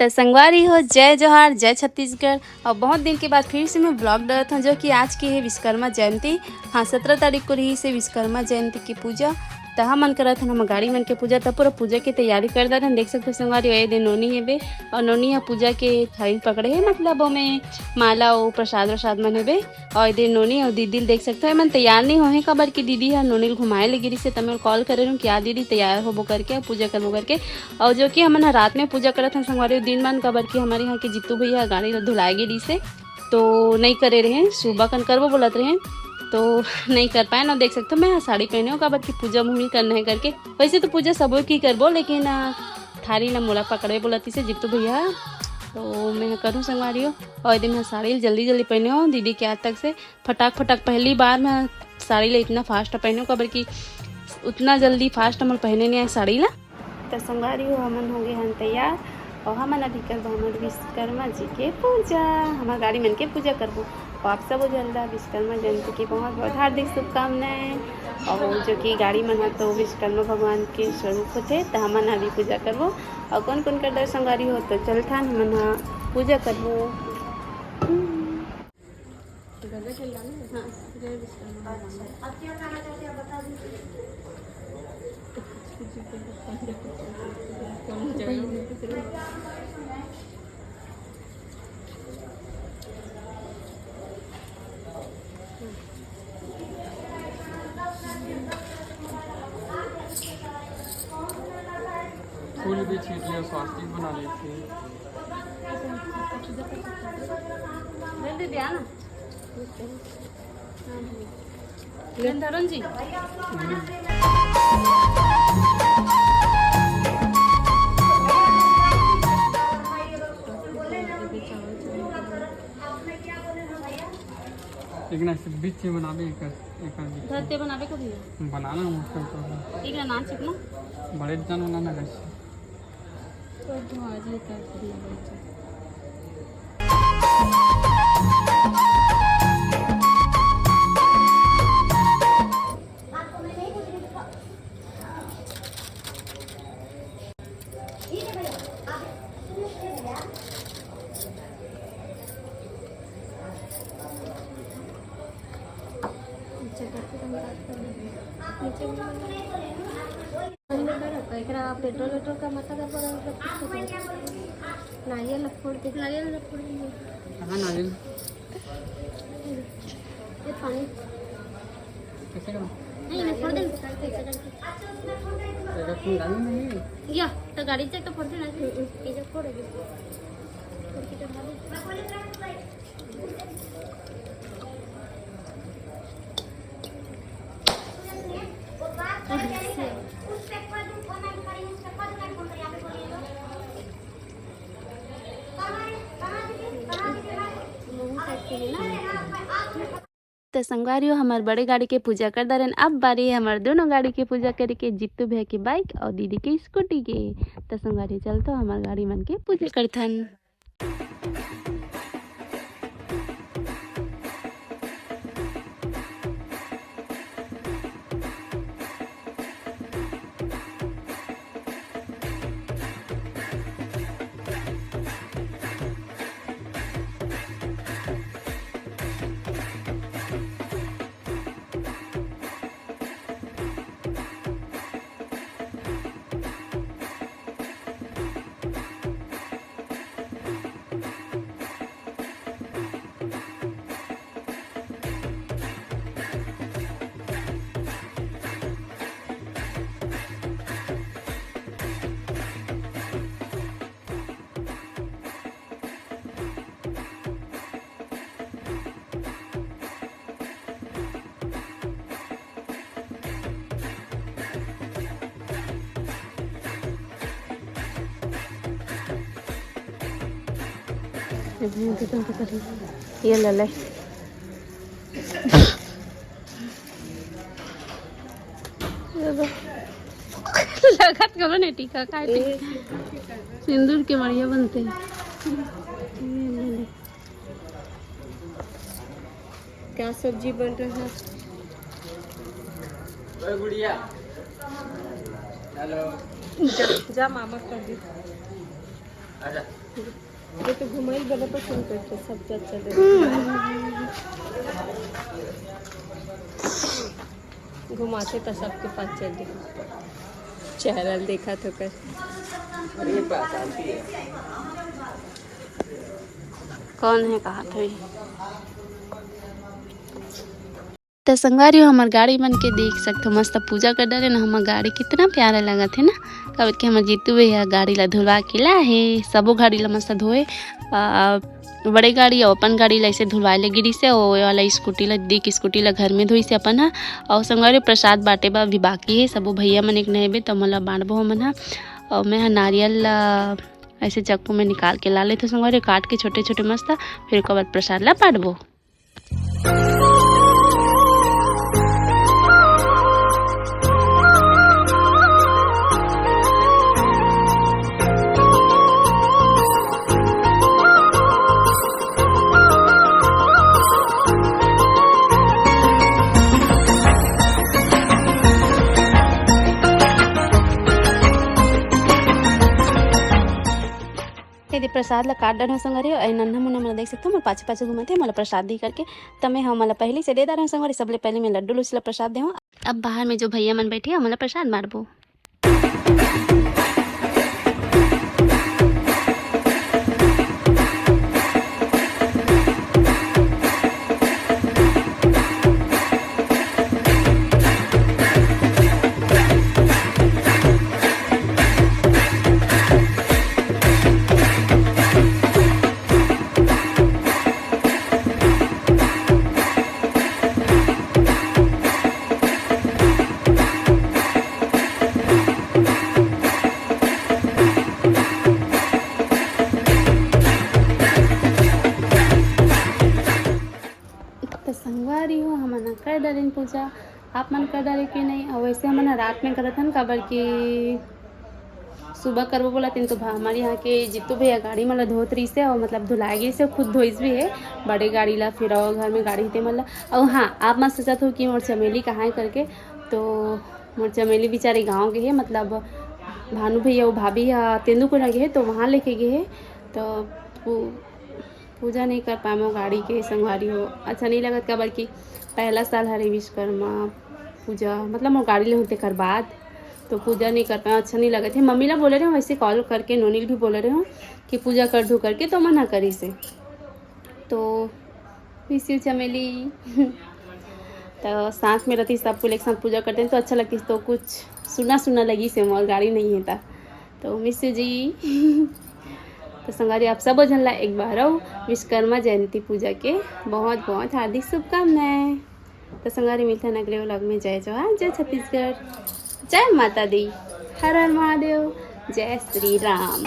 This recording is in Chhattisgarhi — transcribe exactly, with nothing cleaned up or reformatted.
त संगवारी हो, जय जोहार, जय छत्तीसगढ़। और बहुत दिन के बाद फिर से मैं ब्लॉग डालत हूँ, जो कि आज की है विश्वकर्मा जयंती। हाँ, सत्रह तारीख को रही से विश्वकर्मा जयंती की पूजा। त हमन करत हन हम गाड़ी मन के पूजा। त पूरा पूजा की तैयारी कर डारे हन। देख सकते हो संगवारी हो, ये दे नोनी हेबे और नोनी ह पूजा के थाली पकड़े है, मतलब ओमे माला और प्रसाद वरसाद मन हेबे। और ये दे नोनी और दीदी ल देख सकते हो, एमन तैयार नहीं होहे, काबर कि दीदी ह नोनी ल घुमाए ले गिरी से, त मैं कॉल करे रहूँ कि आ दीदी तैयार होबो करके, पूजा करबो करके। और जो कि हमन ह रात में पूजा करत हन संगवारी हो, दिन मन, काबर कि हमर यहाँ के जीतू भैया गाड़ी ल धुलाए गिरी से, तो नहीं करे रहे, सुबह कन करबो बोलत रहे, तो नहीं कर पाए ना। देख सकते हो, मैं ह साड़ी पहने हूँ, काबर कि पूजा मुड़ी करना है करके। वैसे तो पूजा सबो की करबो, लेकिन अ, थारी ला मोला पकड़े बोलत से जीतू भैया, तो मैं ह करूँ संगवारी हो। और ये दे मैं साड़ी ल जल्दी जल्दी पहने हूँ दीदी के आज तक से। फटाक फटाक, पहली बार मैं साड़ी ला इतना फास्ट पहने हूँ, काबर कि उतना जल्दी फास्ट हमन पहने नहीं आए साड़ी ला। त संगवारी हो, हमन हो गए हन तैयार और हमन अभी करबो हमर विश्वकर्मा जी के पूजा, हमर गाड़ी मन के पूजा करबो। और आप सब जल्दा विश्वकर्मा जयंती की बहुत बहुत हार्दिक शुभकामनाएं। और जो कि गाड़ी मन ह तो विश्वकर्मा भगवान के स्वरूप होथे, त हमन अभी पूजा करबो। और कौन कौन कर दे संगवारी हो, तो चलथन हमन ह पूजा करबो। गरबा खेल रहा है ना? हाँ, जय विश्वकर्मा भगवान। अच्छा, आप क्या कहना चाहते हैं, आप बता दीजिए। फूल भी छीट लिया, स्वास्तिक बना लेते हैं। जल्दी दे आना। गंधर्वन जी। एक ना, सिर्फ बीच में बनाबे, एक, एक बीच में। धरते बनाबे को भैया। बनाना मुश्किल तो है। एक ना नान चिकना। बड़े जन बनाना कैसे? तो आज ये कर दिया बच्चा। एकरा पेट्रोल वेट्रोल का मत कर, पर कुछ तो नारियल ला फोड़ दे। नारियल ला फोड़ दे। कहाँ नारियल? ये पानी। कैसे करूँ? नहीं, नहीं, फोड़ दे। ऐसा करके। तो रखूँ, डालूँ नहीं? या, तो गाड़ी से तो फोड़ देना। ये जो फोड़ दे। फोड़ के चढ़ा दे। त संगवारी हो, हमर बड़े गाड़ी के पूजा कर डारेन। अब बारी हमर दोनों गाड़ी के पूजा करे के, जीतू भैया के बाइक और दीदी के स्कूटी के। त संगवारी हो, चलतो हमर गाड़ी मन के पूजा करथन। ये ले ले। लगत करो ने टीका, काय टीका? सिंदूर के मड़िया बनते हैं। ये ले ले। क्या सब्जी बन रहा है? ओए गुड़िया, हेलो। जा, जा मामा कर दे। ये तो घुमाई बड़ा पसंद करते, सबसे अच्छा दे। घुमाते तो सबके पास चल दे। चेहरा देखा तो कर। कौन है, कहा था ये? त संगवारी हो, हमर गाड़ी मन के देख सकथो, मस्त पूजा कर डारे ना। हमर गाड़ी कितना प्यारा लगत हे ना, काबर कि हमर जीतू भैया गाड़ी ला धुलवा के ला हे। सबो गाड़ी ला मस्त धोए, आ, बड़े गाड़ी अउ अपन गाड़ी ला ऐसे धुलवाए ले गिरी से, ओ वाला स्कूटी ला, दिक स्कूटी ला घर में धोई से अपन हा। अउ संगवारी हो, प्रसाद बांटे बर अभी बाकी हे, सबो भैया मन एक नहेबे त मोला बांटबो हमन हा। अउ मैं हा नारियल ला ऐसे चक्कू में निकाल के ला लेथो संगवारी हो, काट के छोटे छोटे मस्त, फिर ओकर बाद प्रसाद ला बांटबो। ये दे प्रसाद ला काट डरे हों संगवारी हो, ए नन्हा मुन्ना मन देख सकथो, मोर पाछे पाछे घूमत हे, मोला प्रसाद दी करके। त मैं हा ओमन ला पहिली से दे डरे हों संगवारी, सबले पहिली मैं लड्डू लूची ला प्रसाद देहूँ। अब बाहर में जो भैया मन बैठे हे, ओमन ला प्रसाद बांटबो। त संगवारी हो, हमन ह कर डारेन पूजा। आप मन कर डारे के नहीं? अउ वैसे हमन ह रात में करत हन, काबर कि सुबह करबो बोला तेन तो भा-, हमर यहाँ के जीतू भैया गाड़ी मन ला धोत रहिस हे, अउ मतलब धुलाए गिस हे, खुद धोइस भी हे बड़े गाड़ी ला, फिर अउ घर में गाड़ी हे ते मन ला। अउ हाँ, आप मन सोचत हो कि मोर चमेली कहाँ हे करके, तो मोर चमेली बेचारी गाँव गे हे, मतलब भानु भैया अउ भाभी हा तेंदूकुना गे हे, तो वहाँ लेके गे हे। तो पू-, पूजा नहीं कर पाए मोर गाड़ी के संगवारी हो, अच्छा नहीं लगत, काबर कि पहला साल हरे विश्वकर्मा पूजा, मतलब मोर गाड़ी ले हों तेकर बाद, तो पूजा नहीं कर पाए, अच्छा नहीं लगत हे। मम्मी ला बोले रहे हों, वैसे कॉल करके नोनी ल भी बोले रहे हों कि पूजा कर दो करके, तो मना करिस हे। तो मिस यू चमेली। तो साथ में रहतिस, सब कोई एक साथ पूजा करतेन तो अच्छा लगतिस, तो कुछ सुना सुना लगिस हे, मोर गाड़ी नहीं हे ता। तो मिस यू जी। तो संगवारी, आप सबो झन ला एक बार अउ विश्वकर्मा जयंती पूजा के बहुत बहुत हार्दिक शुभकामनाएं। तो संगवारी, मिलथन अगले vlog में। जय जोहार, जय छत्तीसगढ़, जय माता दी, हर हर महादेव, जय श्री राम।